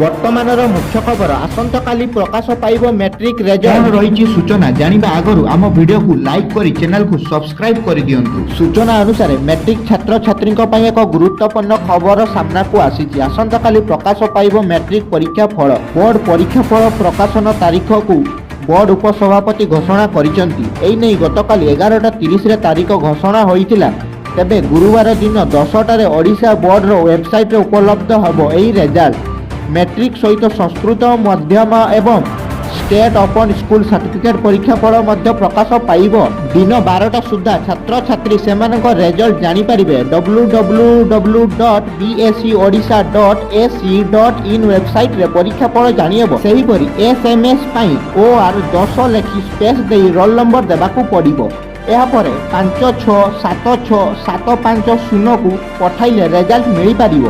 ବର୍ତ୍ତମାନର ମୁଖ୍ୟ ଖବର, ଆସନ୍ତାକାଲି ପ୍ରକାଶ ପାଇବ ମ୍ୟାଟ୍ରିକ ରେଜଲ୍ଟ। କ'ଣ ରହିଛି ସୂଚନା ଜାଣିବା ଆଗରୁ ଆମ ଭିଡ଼ିଓକୁ ଲାଇକ୍ କରି ଚ୍ୟାନେଲକୁ ସବସ୍କ୍ରାଇବ୍ କରିଦିଅନ୍ତୁ। ସୂଚନା ଅନୁସାରେ, ମ୍ୟାଟ୍ରିକ ଛାତ୍ରଛାତ୍ରୀଙ୍କ ପାଇଁ ଏକ ଗୁରୁତ୍ୱପୂର୍ଣ୍ଣ ଖବର ସାମ୍ନାକୁ ଆସିଛି। ଆସନ୍ତାକାଲି ପ୍ରକାଶ ପାଇବ ମ୍ୟାଟ୍ରିକ ପରୀକ୍ଷା ଫଳ। ବୋର୍ଡ ପରୀକ୍ଷା ଫଳ ପ୍ରକାଶନ ତାରିଖକୁ ବୋର୍ଡ ଉପସଭାପତି ଘୋଷଣା କରିଛନ୍ତି। ଏହି ନେଇ ଗତକାଲି 11:30ରେ ତାରିଖ ଘୋଷଣା ହୋଇଥିଲା। ତେବେ ଗୁରୁବାର ଦିନ 10ଟାରେ ଓଡ଼ିଶା ବୋର୍ଡର ୱେବସାଇଟ୍ରେ ଉପଲବ୍ଧ ହେବ ଏହି ରେଜଲ୍ଟ। ମ୍ୟାଟ୍ରିକ ସହିତ ସଂସ୍କୃତ ମାଧ୍ୟମ ଏବଂ ଷ୍ଟେଟ୍ ଓପନ୍ ସ୍କୁଲ ସାର୍ଟିଫିକେଟ୍ ପରୀକ୍ଷା ଫଳ ମଧ୍ୟ ପ୍ରକାଶ ପାଇବ। ଦିନ 12ଟା ସୁଦ୍ଧା ଛାତ୍ରଛାତ୍ରୀ ସେମାନଙ୍କ ରେଜଲ୍ଟ ଜାଣିପାରିବେ। www.bseodisha.ac.in ୱେବସାଇଟ୍ରେ ପରୀକ୍ଷା ଫଳ ଜାଣିହେବ। ସେହିପରି ଏସ୍ଏମ୍ଏସ୍ ପାଇଁ OR 10 ଲେଖି ସ୍ପେସ୍ ଦେଇ ରୋଲ୍ ନମ୍ବର ଦେବାକୁ ପଡ଼ିବ। ଏହାପରେ 5676750କୁ ପଠାଇଲେ ରେଜଲ୍ଟ ମିଳିପାରିବ।